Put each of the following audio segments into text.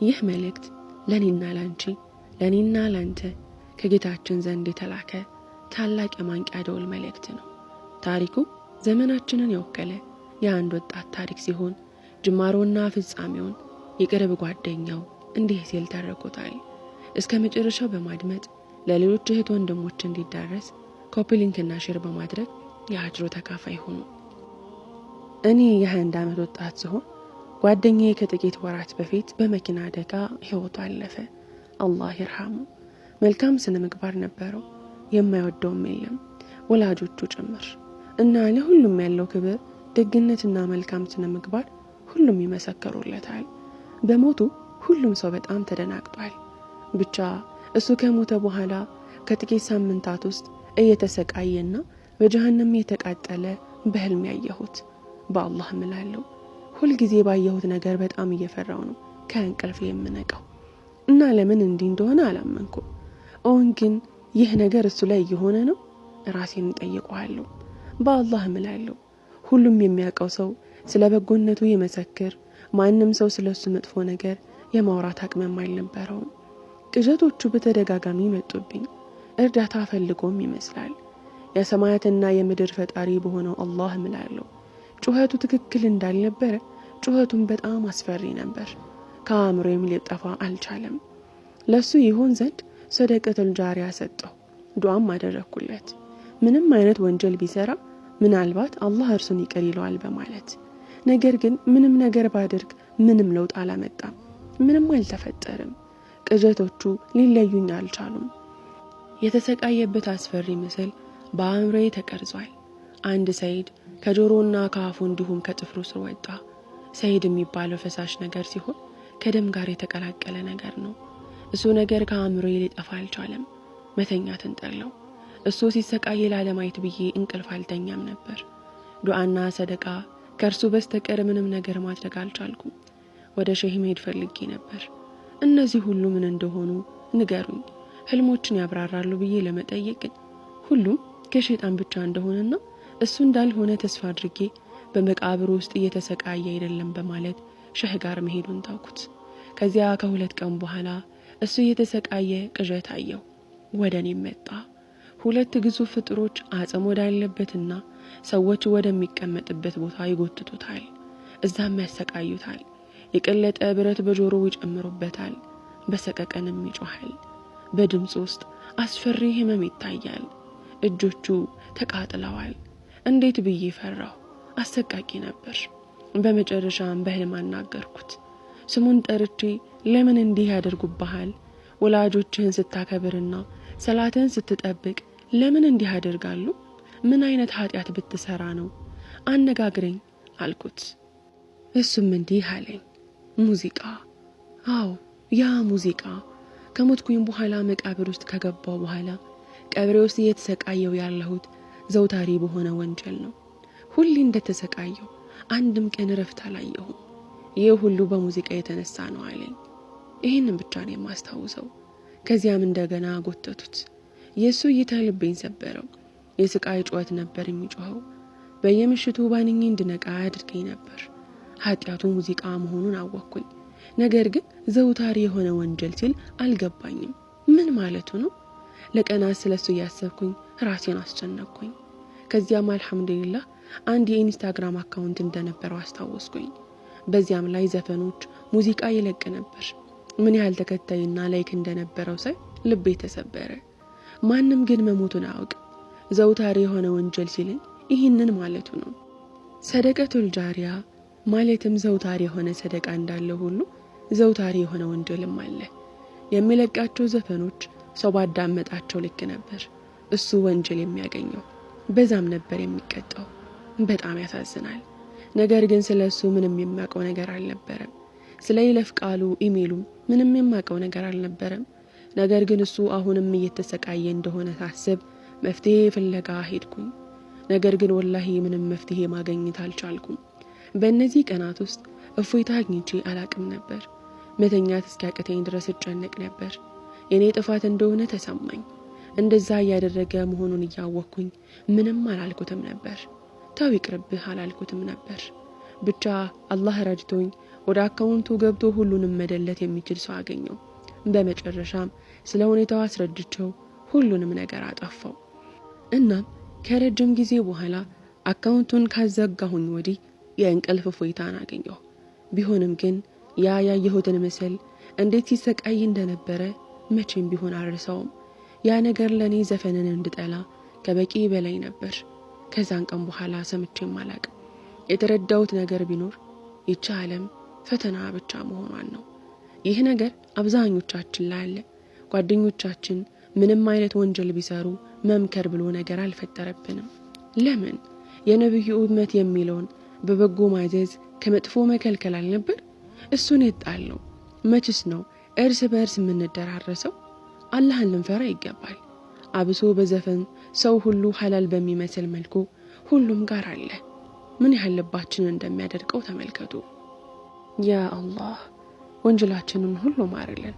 ይህ መልእክት ለኔና ላንቺ ለኔና ላንተ ከጌታችን ዘንድ የተላከ ታላቅ የማንቂያ ደወል መልእክት ነው። ታሪኩ ዘመናችንን የወከለ የአንድ ወጣት ታሪክ ሲሆን ጅማሮና ፍጻሜውን የቅርብ ጓደኛው እንዲህ ሲል ተርኮታል። እስከ መጨረሻው በማድመጥ ለሌሎች እህት ወንድሞች እንዲዳረስ copy link ና share በማድረግ የአጅሩ ተካፋይ ሁኑ። እኔ የ21 ዓመት ወጣት ስሆን ጓደኛዬ ከጥቂት ወራት በፊት በመኪና አደጋ ህይወቱ አለፈ። አላህ ይርሐሙ። መልካም ስነ ምግባር ነበረው፣ የማይወደውም የለም፣ ወላጆቹ ጭምር እና ለሁሉም ያለው ክብር፣ ደግነትና መልካም ስነ ምግባር ሁሉም ይመሰክሩለታል። በሞቱ ሁሉም ሰው በጣም ተደናግጧል። ብቻ እሱ ከሞተ በኋላ ከጥቂት ሳምንታት ውስጥ እየተሰቃየና በጀሃነም የተቃጠለ በህልም ያየሁት። በአላህ እምላለሁ ሁልጊዜ ባየሁት ነገር በጣም እየፈራው ነው ከእንቅልፍ የምነቃው እና ለምን እንዲህ እንደሆነ አላመንኩም። እውን ግን ይህ ነገር እሱ ላይ እየሆነ ነው? ራሴን እጠይቀዋለሁ። በአላህ እምላለሁ ሁሉም የሚያውቀው ሰው ስለ በጎነቱ ይመሰክር፣ ማንም ሰው ስለሱ መጥፎ ነገር የማውራት አቅምም አልነበረውም። ቅዠቶቹ በተደጋጋሚ መጡብኝ። እርዳታ ፈልጎም ይመስላል። የሰማያትና የምድር ፈጣሪ በሆነው አላህ እምላለሁ ጩኸቱ ትክክል እንዳልነበረ፣ ጩኸቱን በጣም አስፈሪ ነበር። ከአእምሮዬም ሊጠፋ አልቻለም። ለሱ ይሆን ዘንድ ሰደቀቱል ጃሪያ ሰጠው፣ ዱዓም አደረኩለት። ምንም አይነት ወንጀል ቢሰራ ምናልባት አላህ እርሱን ይቅር ይለዋል በማለት። ነገር ግን ምንም ነገር ባደርግ ምንም ለውጥ አላመጣም። ምንም አልተፈጠርም። ቅዠቶቹ ሊለዩኝ አልቻሉም። የተሰቃየበት አስፈሪ ምስል በአእምሮዬ ተቀርጿል። አንድ ሰይድ ከጆሮና ከአፉ እንዲሁም ከጥፍሩ ስር ወጣ። ሰይድ የሚባለው ፈሳሽ ነገር ሲሆን ከደም ጋር የተቀላቀለ ነገር ነው። እሱ ነገር ከአእምሮዬ ሊጠፋ አልቻለም። መተኛትን ጠላው። እሱ ሲሰቃይ ላለማየት ብዬ እንቅልፍ አልተኛም ነበር። ዱዓና ሰደቃ ከእርሱ በስተቀር ምንም ነገር ማድረግ አልቻልኩም። ወደ ሼህ መሄድ ፈልጌ ነበር። እነዚህ ሁሉ ምን እንደሆኑ ንገሩኝ፣ ህልሞችን ያብራራሉ ብዬ ለመጠየቅ ግን ሁሉም ከሸይጣን ብቻ እንደሆነና እሱ እንዳልሆነ ተስፋ አድርጌ በመቃብር ውስጥ እየተሰቃየ አይደለም በማለት ሼህ ጋር መሄዱን ታውኩት። ከዚያ ከ2 ቀን በኋላ እሱ እየተሰቃየ ቅዠት አየው። ወደ እኔም መጣ። ሁለት ግዙፍ ፍጥሮች አጽም ወዳለበትና ሰዎች ወደሚቀመጥበት ቦታ ይጎትቱታል። እዛም ያሰቃዩታል። የቀለጠ ብረት በጆሮው ይጨምሩበታል። በሰቀቀንም ይጮሃል። በድምፁ ውስጥ አስፈሪ ህመም ይታያል። እጆቹ ተቃጥለዋል። እንዴት ብዬ ፈራሁ። አሰቃቂ ነበር። በመጨረሻም በህልም አናገርኩት። ስሙን ጠርቼ ለምን እንዲህ ያደርጉብሃል? ወላጆችህን ስታከብርና ሰላትህን ስትጠብቅ ለምን እንዲህ ያደርጋሉ? ምን አይነት ኃጢአት ብትሰራ ነው? አነጋግረኝ አልኩት። እሱም እንዲህ አለኝ፣ ሙዚቃ። አዎ ያ ሙዚቃ። ከሞትኩኝ በኋላ መቃብር ውስጥ ከገባው በኋላ ቀብሬ ውስጥ እየተሰቃየው ያለሁት ዘውታሪ በሆነ ወንጀል ነው። ሁሌ እንደተሰቃየው አንድም ቀን እረፍት አላየሁም። ይህ ሁሉ በሙዚቃ የተነሳ ነው አለኝ። ይህንን ብቻ ነው የማስታውሰው። ከዚያም እንደገና ጎተቱት። የእሱ እይታ ልቤን ሰበረው። የስቃይ ጩኸት ነበር የሚጮኸው። በየምሽቱ ባንኜ እንድነቃ ያድርገኝ ነበር። ኃጢአቱ ሙዚቃ መሆኑን አወቅኩኝ። ነገር ግን ዘውታሪ የሆነ ወንጀል ሲል አልገባኝም። ምን ማለቱ ነው? ለቀናት ስለሱ እያሰብኩኝ ራሴን አስጨነቅኩኝ። ከዚያም አልሐምዱሊላህ አንድ የኢንስታግራም account እንደነበረው አስታወስኩኝ። በዚያም ላይ ዘፈኖች፣ ሙዚቃ ይለቅ ነበር። ምን ያህል ተከታይና like እንደነበረው ሳይ ልቤ ተሰበረ። ማንም ግን መሞቱን አያውቅም። ዘውታሪ የሆነ ወንጀል ሲለኝ ይህንን ማለቱ ነው። ሰደቀቱል ጃሪያ ማለትም ዘውታሪ የሆነ ሰደቃ እንዳለ ሁሉ ዘውታሪ የሆነ ወንጀልም አለ። የሚለቃቸው ዘፈኖች ሰው ባዳመጣቸው ልክ ነበር እሱ ወንጀል የሚያገኘው፣ በዛም ነበር የሚቀጣው። በጣም ያሳዝናል። ነገር ግን ስለ እሱ ምንም የማውቀው ነገር አልነበረም። ስለ ይለፍ ቃሉ ኢሜሉም ምንም የማውቀው ነገር አልነበረም። ነገር ግን እሱ አሁንም እየተሰቃየ እንደሆነ ሳስብ መፍትሄ ፍለጋ ሄድኩኝ። ነገር ግን ወላሂ ምንም መፍትሄ ማግኘት አልቻልኩም። በእነዚህ ቀናት ውስጥ እፎይታ አግኝቼ አላቅም ነበር። መተኛት እስኪያቅተኝ ድረስ እጨነቅ ነበር። የኔ ጥፋት እንደሆነ ተሰማኝ። እንደዛ እያደረገ መሆኑን እያወቅኩኝ ምንም አላልኩትም ነበር። ተው ይቅርብህ አላልኩትም ነበር። ብቻ አላህ ረድቶኝ ወደ አካውንቱ ገብቶ ሁሉንም መደለት የሚችል ሰው አገኘው። በመጨረሻም ስለ ሁኔታው አስረድቼው ሁሉንም ነገር አጠፋው። እናም ከረጅም ጊዜ በኋላ አካውንቱን ካዘጋሁኝ ወዲህ የእንቅልፍ እፎይታን አገኘሁ። ቢሆንም ግን ያ ያየሁትን ምስል እንዴት ሲሰቃይ እንደነበረ መቼም ቢሆን አልረሳውም። ያ ነገር ለኔ ዘፈንን እንድጠላ ከበቂ በላይ ነበር። ከዛን ቀን በኋላ ሰምቼም አላቅም። የተረዳሁት ነገር ቢኖር ይቺ ዓለም ፈተና ብቻ መሆኗን ነው። ይህ ነገር አብዛኞቻችን ላይ አለ። ጓደኞቻችን ምንም አይነት ወንጀል ቢሰሩ መምከር ብሎ ነገር አልፈጠረብንም። ለምን? የነብዩ ኡመት የሚለውን በበጎ ማዘዝ ከመጥፎ መከልከል አልነበር? እሱን የጣለው መችስ ነው እርስ በእርስ የምንደራረሰው? አላህን ልንፈራ ይገባል። አብሶ በዘፈን ሰው ሁሉ ሐላል በሚመስል መልኩ ሁሉም ጋር አለ። ምን ያህል ልባችንን እንደሚያደርቀው ተመልከቱ። ያ አላህ ወንጀላችንን ሁሉ ማርልን።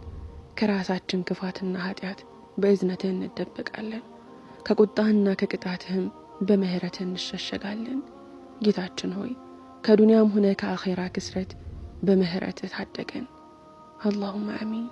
ከራሳችን ክፋትና ኃጢአት በእዝነትህ እንደበቃለን። ከቁጣህና ከቅጣትህም በምህረትህ እንሸሸጋለን። ጌታችን ሆይ ከዱንያም ሆነ ከአኼራ ክስረት በምህረትህ ታደገን። አላሁመ አሚን።